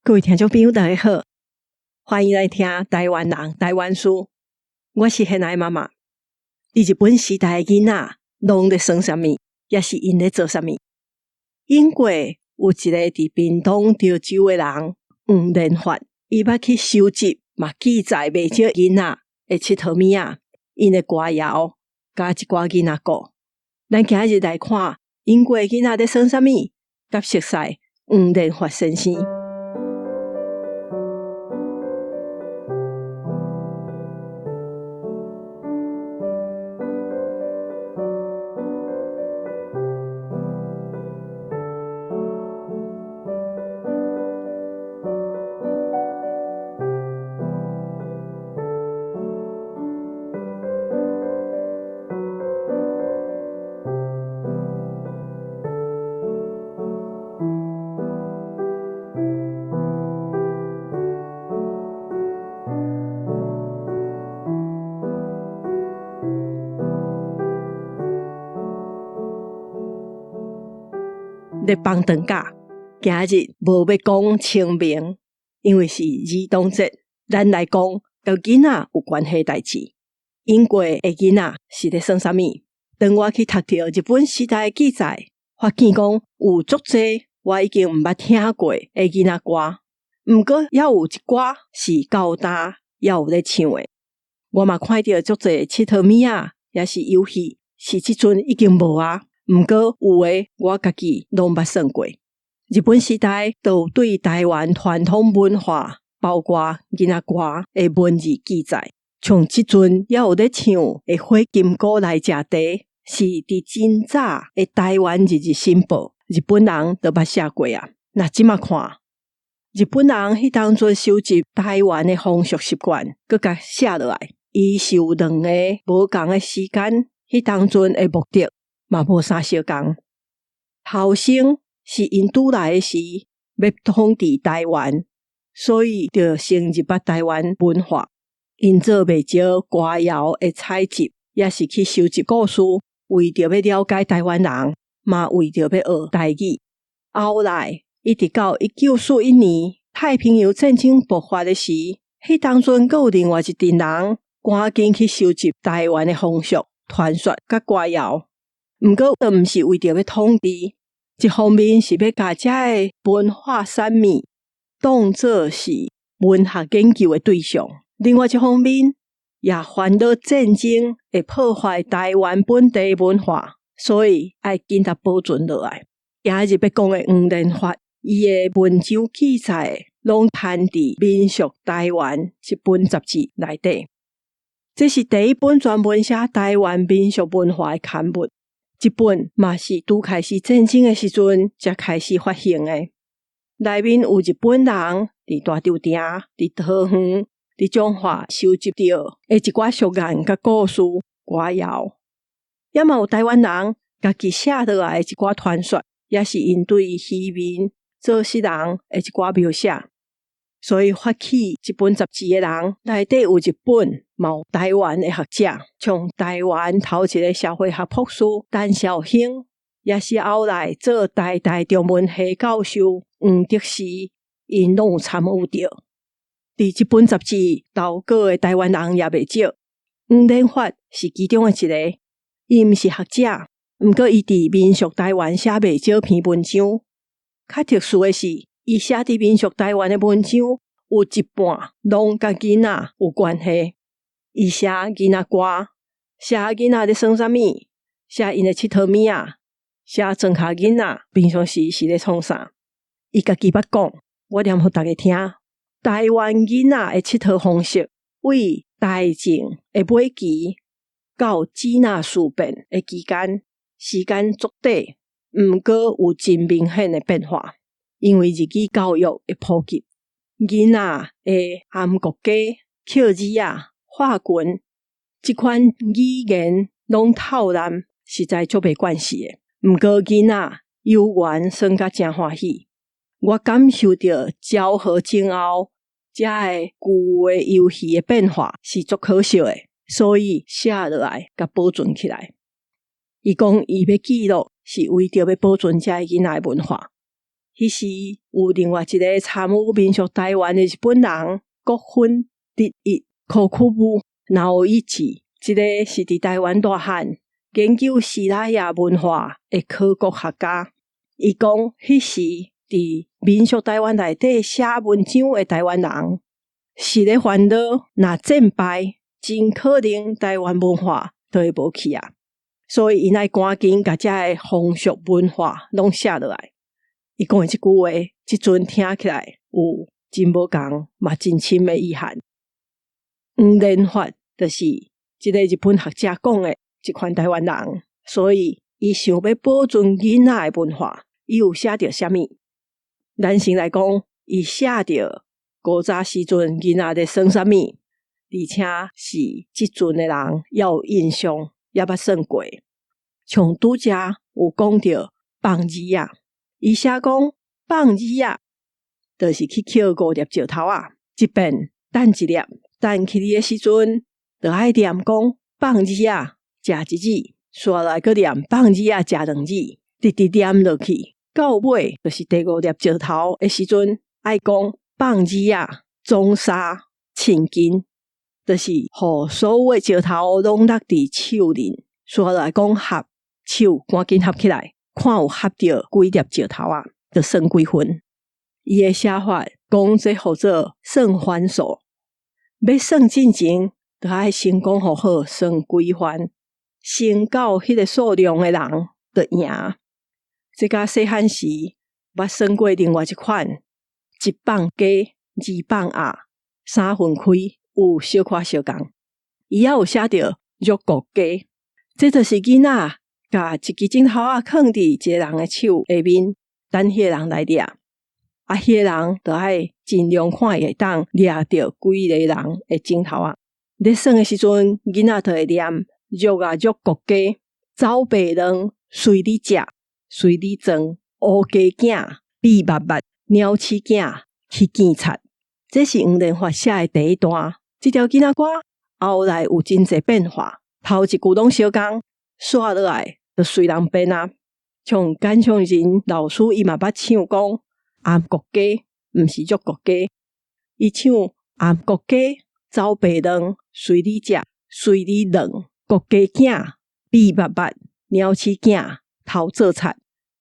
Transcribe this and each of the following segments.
各位聽眾朋友，大家好，歡迎來聽台灣人台灣事。我是現愛媽媽。佇日本時代的囡仔，攏咧耍啥物，抑是𪜶咧做啥物？英國有一个佇屏東潮州的人黃連發，伊捌去收集嘛記載袂少囡仔的𨑨迌物仔，𪜶的歌謠，佮一寡囡仔故。咱今日來看英國的囡仔咧耍啥物，佮熟似黃連發先生。咧放長假，今日無欲講清明，因為是兒童節，咱來講佮囡仔有關係代誌。英國的囡仔是咧耍啥物？當我去讀著日本時代的記載，發現講有足濟我已經毋捌聽過的囡仔歌，毋過猶有一寡是到今猶有咧唱的。我嘛看著足濟𨑨迌物仔，抑是遊戲，是這陣已經無啊。毋過有的我家己攏捌耍過。日本時代就有對台灣傳統文化，包括囡仔歌的文字記載。像這陣猶有咧唱的《火金姑來食茶》，是佇真早的台灣日日新報，日本人就捌寫過啊。若這馬看，日本人彼當陣收集台灣的風俗習慣，閣共寫落來。伊是有兩個無仝的時間，彼當陣的目的嘛無啥相仝。頭先是𪜶拄來的時，欲統治台灣，所以就先入捌台灣文化。𪜶做袂少歌謠的採集，抑是去收集故事，為著欲了解台灣人，嘛為著欲學台語。後來一直到1941年太平洋戰爭爆發的時，彼當陣閣有另外一陣人趕緊去收集台灣的風俗、傳說佮歌謠。毋過，都毋是為著欲統治，一方面是欲共遮的文化產物當做是文學研究的對象，另外一方面也煩惱戰爭會破壞台灣本地文化，所以愛緊共保存落來。今日欲講的黃連發，伊的文章記載攏刊佇《民俗台灣》這本雜誌內底。這是第一本專門寫台灣民俗文化的刊物。這本嘛是拄開始戰爭的時陣才開始發行的。內面有日本人佇大稻埕、佇桃園、佇彰化收集著的一寡俗諺佮故事、歌謠，也嘛有台灣人家己寫落來的一寡傳說，抑是𪜶對漁民、做事人的一寡描寫。所以發起這本雜誌的人，內底有日本，嘛有台灣的學者，像台灣頭一个社會學博士陳紹興，抑是後來做台大中文系教授黃德時，𪜶攏有參與著。佇這本雜誌投稿的台灣人也袂少，黃連發是其中的一个。伊毋是學者，毋過伊佇民俗台灣寫袂少篇文章。較特殊的是，伊寫佇民俗台灣的文章，有一半攏佮囡仔有關係。伊寫囡仔歌，寫囡仔咧耍啥物，寫𪜶的𨑨迌物仔，寫莊跤囡仔平常時是咧創啥。伊家己捌講，我念予逐家聽。台灣囡仔的𨑨迌方式，對大正的尾期到支那事變的期間，時間足短，毋過有真明顯的變化。因為日語教育的普及，囡仔的韓國歌、抾字仔、畫群，這款語言攏透濫，實在足袂慣勢的。毋過囡仔遊園耍甲誠歡喜，我感受著昭和前後遮个舊的遊戲的變化是足可惜的，所以寫落來共保存起來。伊講伊欲記錄是為著欲保存遮个囡仔的文化。彼彼時有另外一个參與民俗臺灣的日本人，國分直一國分直一志，這个是佇臺灣大漢研究西拉雅文化的考古學家。伊講，彼時佇民俗臺灣內底寫文章的臺灣人，是咧煩惱，若戰敗，真可能臺灣文化就會無去啊！所以𪜶愛趕緊共遮个風俗文化攏寫落來。伊講的這句話，這陣聽起來有真無仝嘛真深的意涵。黃連發就是這个日本學者講的這款臺灣人，所以伊想欲保存囡仔的文化，伊有寫著啥物？咱先來講，伊寫著古早時陣囡仔咧耍啥物，而且是這陣的人猶有印象，猶捌耍過。像拄才有講著放字仔，伊寫講放字仔，就是去抾五粒石頭仔，這遍擲一粒，擲起去的時陣，就愛念講放字仔，食一子，紲來閣念放字仔，食兩子，直直念落去，到尾就是第五粒石頭的時陣，愛講放字仔，總沙親近，就是予所有的石頭攏落佇手裡，紲來講合手，趕緊合起來，看有合著幾粒石頭仔，就算幾分。伊的寫法講這號做算番數，欲算進前，就愛先講予好算幾番，先到彼个數量的人就贏。這佮細漢時捌耍過另外一款，一放雞，二放鴨，三分開，有小可相仝。伊猶有寫著玉國雞，這就是囡仔共一支指頭仔囥佇一个人的手下面，等彼个人來掠。啊，彼个人就愛盡量看伊會當掠著幾个人的指頭仔。咧耍的時陣，囡仔就會念玉啊玉國雞，走白卵，隨你食，隨你裝，烏雞囝，米密密，鳥鼠囝，去見賊。這是黃連發寫的第一段。這條囡仔歌後來有真濟變化，頭一句攏相仝，紲落來就隨人變啊。像簡尚仁老師伊嘛捌唱講頷國雞，毋是玉國雞，伊唱頷國雞，走白卵，隨你食，隨你卵，國雞囝，米密密，鳥鼠囝，頭做賊，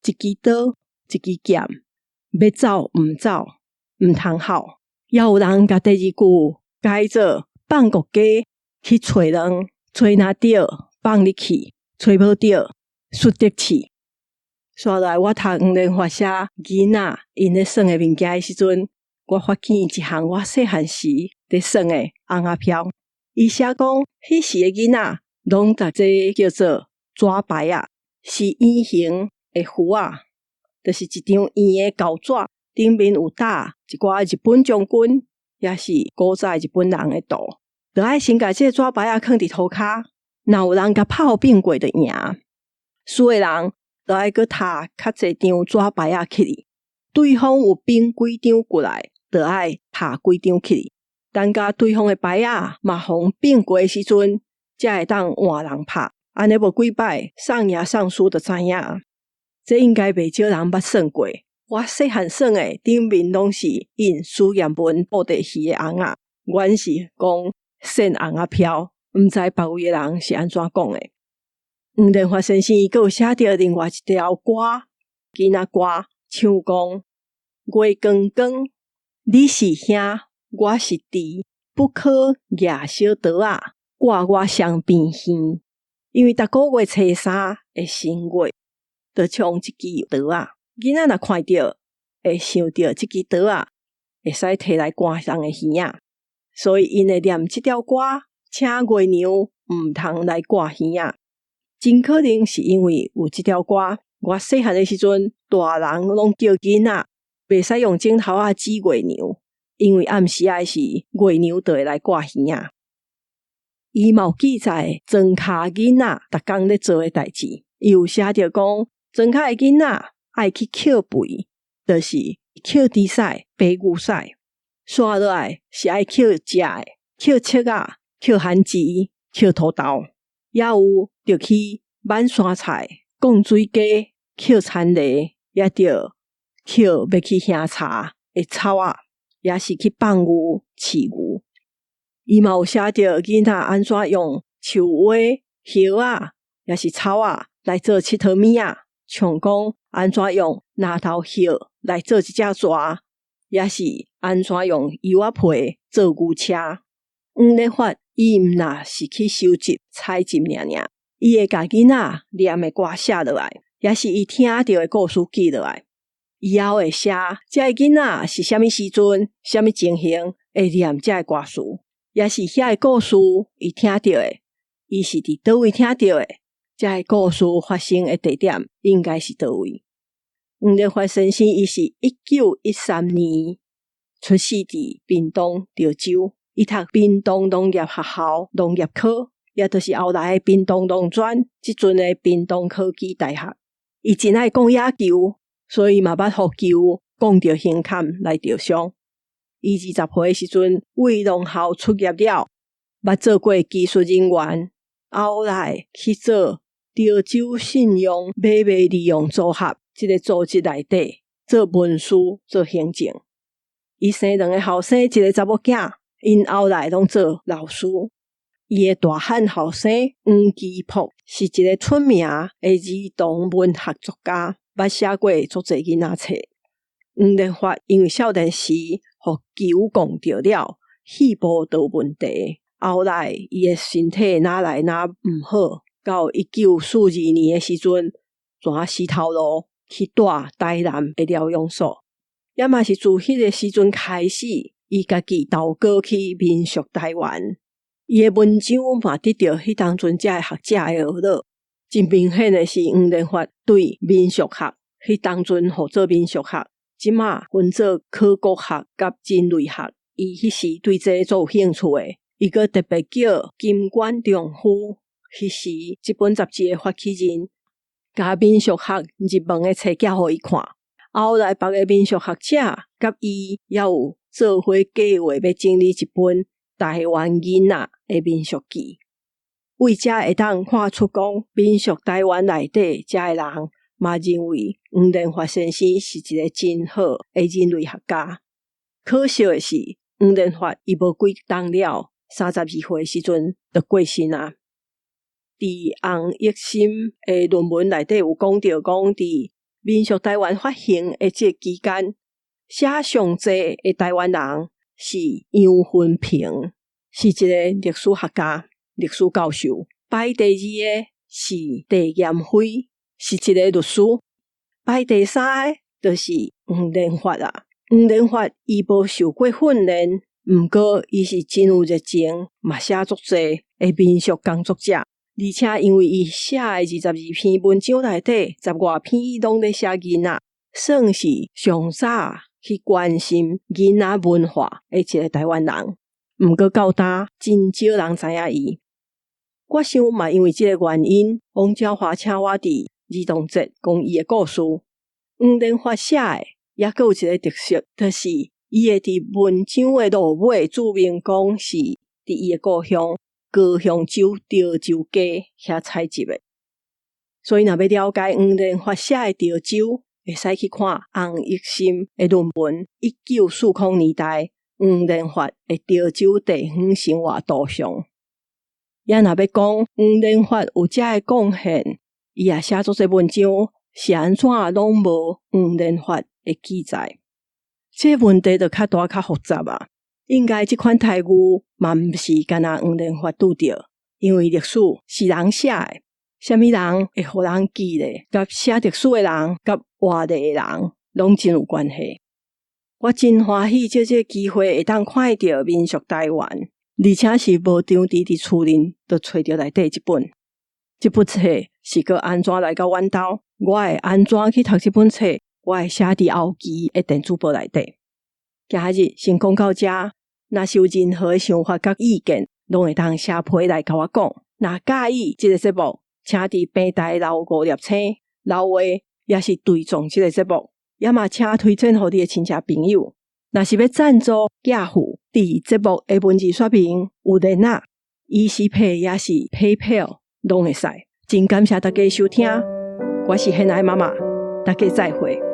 一支刀，一支劍，欲走毋走，毋通吼。猶有人共第二句改做放國雞去揣卵，揣若著放你去，揣無著輸得去。紲來我讀黃連發寫囡仔𪜶咧耍的物件的時陣，我發現一項我細漢時咧耍的尪仔飄。伊寫講，彼時的囡仔攏共這叫做紙牌仔，是圓形的符仔，就是一張圓的厚紙，頂面有打一寡日本將軍，抑是古早日本人的圖。就愛先共這个紙牌仔囥佇塗跤，若有人共拍予反過就贏。輸的人就愛閣貼較濟張紙牌仔起去，對方有反幾張過來，就愛貼幾張起去。等共對方的牌仔嘛予反過的時陣，才會當換人拍。按呢無幾擺，送贏送輸就知影。這應該袂少人捌耍過。我細漢耍的頂面攏是印蘇艷文布袋戲的尪仔，阮是講線尪仔飄，毋知別位的人是按怎講的。黃連發先生伊閣有寫著另外一條歌，囡仔歌，唱講月光光，你是兄，我是弟，不可舉小刀仔，割我雙邊耳。因為逐個月初三會新月，就像一支刀仔。囡仔若看著，會想著這支刀仔會使提來割人的耳仔，所以𪜶會念這條歌，請月娘毋通來割耳仔。真可能是因為有這條歌，我細漢的時陣，大人攏叫囡仔袂使用指頭仔指月娘，因為暗時仔時，月娘就會來割耳仔。伊嘛有記載莊跤囡仔逐工咧做的代誌，伊有寫著講莊跤的囡仔愛去抾肥，就是抾豬屎、白牛屎，紲落來是愛抾食的，抾粟仔、抾番薯、抾土豆，猶有著去挽山菜、摃水雞、抾田螺，抑著抾欲去行柴的草仔，抑是去放牛、飼牛。伊嘛有寫著囡仔按怎用樹葳、葉仔，抑是草仔來做𨑨迌物仔，像講按怎用蔴頭葉來做一隻蛇，抑是按怎用柚仔皮做牛車。黃連發伊毋若是去收集、採集爾爾，伊會共囡仔念的歌寫落來，抑是伊聽著的故事記落來。以後會寫這个囡仔是啥物時陣、啥物情形會念這个歌詞，抑是遐个故事伊聽著的，伊是佇佗位聽著的，這个故事發生的地點應該是佗位。黃連發先生伊是1913年出世佇屏東潮州，伊讀屏東農業學校農業科，也就是後來的屏東農專，這陣的屏東科技大學。伊真愛摃野球，所以嘛捌予球摃著胸坎來著傷。伊20歲時陣，為農校出業了，捌做過技術人員，後來去做潮州信用買賣利用組合這个組織內底做文書、做行政。伊生兩个後生，一个查某囝，𪜶後來攏做老師。伊的大漢後生黃基璞是一个出名的兒童文學作家，捌寫過足濟囡仔冊。黃連發因為少年時予球摃著了，肺部就有問題，後來伊的身體愈來愈毋好，到1942年的時陣，轉死頭路去蹛台南的療養所。也嘛是自彼个時陣開始，伊家己投稿去民俗台灣。伊的文章嘛得著彼當陣遮的學者的呵咾。真明顯的是，黃連發對民俗學，彼當陣號做民俗學，這馬分做考古學佮人類學。伊彼時對這足有興趣的，伊閣特別叫金管仲夫，彼時這本雜誌的發起人，共民俗學入門的冊寄予伊看。後來別个民俗學者佮伊也有做伙計劃，欲整理一本台灣囡仔的民俗記。為這會當看出講，民俗台灣內底遮的人嘛認為黃連發先生是一个真好的人類學家。可惜的是，黃連發伊無幾冬了，32歲時陣就過身啊。佇洪益森的論文內底有講著講，佇民俗台灣發行的這個期間，寫上濟的台灣人是楊芬平，是一个歷史學家、歷史教授。排第二个是鄭嚴輝，是一个律師。排第三个就是黃連發啊。黃連發伊無受過訓練，毋過伊是真有熱情，嘛寫足濟的民俗工作者。而且因為伊寫的22篇文章內底，十外篇攏咧寫囡仔，算是上早去關心囡仔文化的一个台灣人。毋過到今真少人知影伊。我想嘛，因為這个原因，王昭華請我佇兒童節講伊的故事。黃連發寫的，猶閣有一个特色，就是伊會佇文章的落尾註明講是佇伊的故鄉高雄州潮州街遐採集的。所以若欲了解黃連發寫的潮州，會使去看洪益森的論文《1940年代黃連發的潮州地方生活圖像》。也若欲講黃連發有遮个貢獻，伊也寫足濟文章，是按怎攏無黃連發的記載？這個問題就較大較複雜啊！應該這款待遇嘛毋是干焦黃連發拄著，因為歷史是人寫的，啥物人會予人記咧？佮寫歷史的人，佮活咧的人，攏真有關係。我真歡喜藉這個機會會當看著民俗台灣，而且是無張佇佇厝內就揣著內底這本。這本冊是閣按怎來到阮兜？我會按怎去讀這本冊？我會寫佇後期的電子報內底。今日先講到這，若是有任何的想法佮意見，攏會當寫批來共我講。若佮意這個節目，請佇平台留五粒星，留話抑是追蹤這個節目，也嘛請推薦予你的親戚朋友。若是欲贊助寄付，佇節目的文字說明有連仔，ECPay 抑是 PayPal 攏會使。真感謝大家收聽，我是現愛媽媽，大家再會。